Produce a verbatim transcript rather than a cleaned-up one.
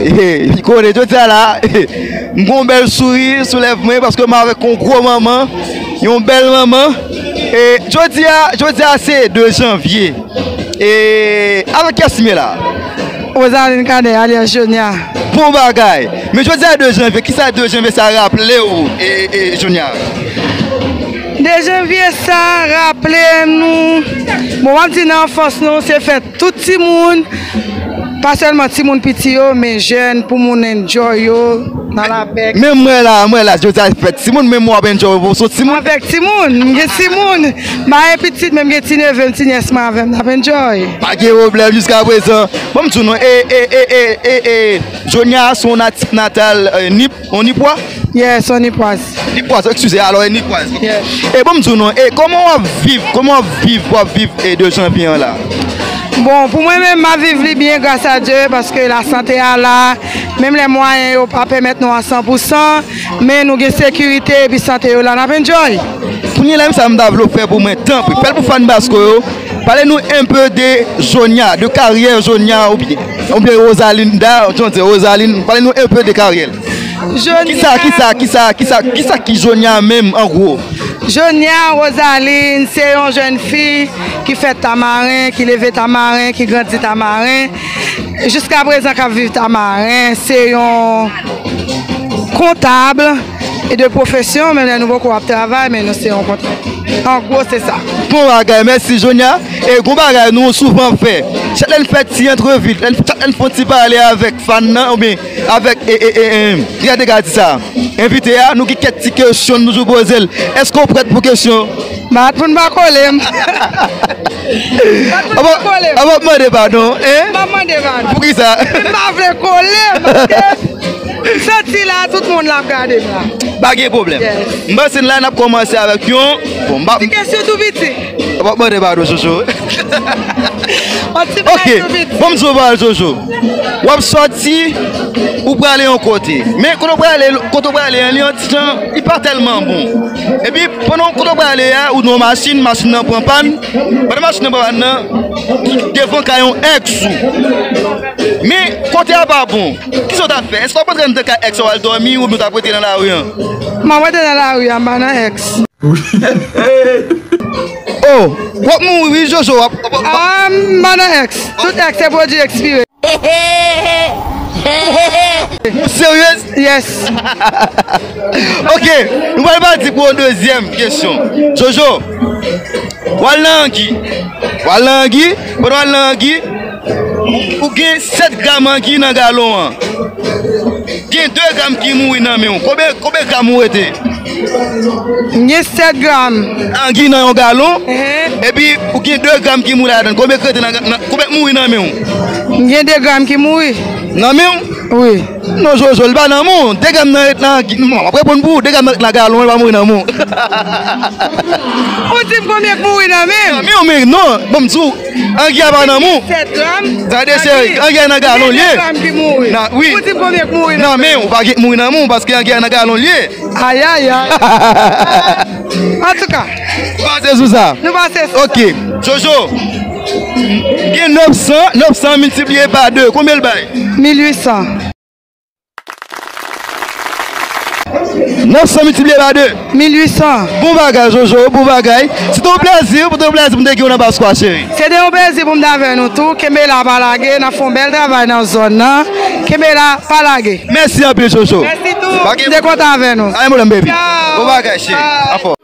He, pi kole, jodi a la, m gon bèl souri sou lèv mwen paske m avèk yon gwo manman, yon bèl manman. E jodi a, jodi a se de janvye. E avèk kiyès m ye la? Rosaline Cadet, alyas Jonia. Bon bagay. Men jodi a de janvye, kisa de janvye sa raple w, e, e, Jonia? De janvye sa raple nou, bon, w ap di nan anfans nou, se fèt tout timoun, pa sèlman timoun piti yo, men jèn, pou moun enjoy yo nan lapè. Men mwen la, mwen la, jodi a fèt timoun, men mwen ap enjoy pou son timoun. Avèk timoun, m gen timoun. M pa gen pitit, men m gen ti neve m, ti nyès mwen avè m, n ap enjoy. Pa gen pwoblèm jiska prezan. Bon, m di w non, e, e, e, e, e, e, Jonia se yon natif natal, e, Nip, yon Nipwa? Yes, yon Nipwaz. Nipwaz, eskize, alò, e Nipwaz. Ok. Yes. E bon, m di w non, e kòman w ap viv, kòman w ap viv, w ap viv, e de janvye an la? Bon, pou mwen menm, m ap viv li byen, gras a Dye, paske lasante a la, menm lè mwayen yo pa pèmèt nou a san pou san, men nou gen sekirite epi sante yo la, n ap enjoy. Kounye a la, menm sa m ta vle w fè pou mwen, tanpri, fè l pou fan Basko yo. Pale nou un peu de Jonia, de karyè Jonia, oubyen, oubyen Rosalinda, jan w di, Rosaline, pale nou un peu de karyè l. Jonia. Kisa, kisa, kisa, kisa, kisa ki Jonia menm, an gwo? Jonia Rosaline, se yon jèn fi ki fèt Tamaren, ki leve Tamaren, ki grandi Tamaren. Jiska prezan k ap viv Tamaren, se yon kontab e de pwofesyon, menm lè nou poko ap travay, men nou se yon kontab. An gwo, se sa. Bon bagay, mèsi Jonia. E gon bagay nou souvan fè. Chak lè n fè ti antrevi, lè n, chak lè n fè yon ti pale avèk fan nan, oubyen avèk, e, e, e, e, kijan te ka di sa? Envite a, nou gen kèk ti kesyon n toujou poze l. Èske w prèt pou kesyon? Bat pou n pa kole m. Bat pou n pa kole m. An pa mande padon, en? M pa mande padon. Poukisa? M pa vle kole m, paske m santi la, tout moun la ap gade m la. Pa gen pwoblèm. Yes. M panse n la, n ap kòmanse avèk yon, bon, m pa... Ti kesyon tou piti. An pa mande padon, Jojo. Yon ti bagay tou piti. Ok, bon, m di w bagay, Jojo. W ap sòti, ou prale yon kote. Men kote w prale, kote w prale an, li yon ti jan, li pa tèlman bon. Epi, pandan kote w prale a, ou nan yon machin, machin nan pran pàn. Pandan machin nan pran pàn nan, devan kay yon èks ou. Men, kote a pa bon. Kisa w t ap fè? Èske w ap rantre nan kay èks ou al dòmi oubyen w t ap rete nan lari an? M ap rete nan lari a, m pa nan èks. Oh, w ap mouri wi, Jojo, w ap, w ap, w ap... Ah, m pa nan èks. Tout èks se pwodui ekspire. Ou seryez? Yes. Ok, nou pral pati pou yon dezyèm kesyon. Jojo, w al nan angi. W al nan angi, pandan w al nan angi, ou, ou gen sèt gram angi nan galon an. Gen de gram ki mouri nan men w. Konbyen, konbyen gram ou rete? M gen sèt gram. Angi nan yon galon, epi ou gen de gram ki mouri ladan. Konbyen k rete nan, nan, konbyen k mouri nan men w? M gen de gram ki mouri. Nan men w? Wi. Non, Jojo, li pa nan men w. De gram nan ret nan angi. M ap reponn pou ou, de gram nan ret nan galon, li pa mouri nan men w. Ou di m konbyen k mouri nan men m? Nan men w, men non. Bon, m di w, angi a pa nan men w. Sèt gram. Tande, cheri, angi a nan galon l ye. Gen de gram ki mouri. Nan, wi. Ou di m konbyen k mouri nan men w? Nan men w, pa gen k mouri nan men w, paske angi a nan galon l ye. Ayayay. Antouka. Nou pase sou sa. Nou pase sou sa. Ok. Jojo, gen nèf san, nèf san miltipliye pa de. Konbyen l bay? Mil uit san. Nèf san miltipliye pa de. Mil uit san. Bon bagay, Jojo, bon bagay. Se te yon plèzi, se te yon plèzi pou m te gen w nan Basko a, cheri. Se te yon plèzi pou m t avè nou tou. Kenbe la, pa lage, n ap fè yon bèl travay nan zòn nan. Kenbe la, pa lage. Mèsi anpil, Jojo. Mèsi tou. M te kontan avè nou. Pa gen pwoblèm, baby. Tchao. Bon bagay, cheri. Bye. Anfòm.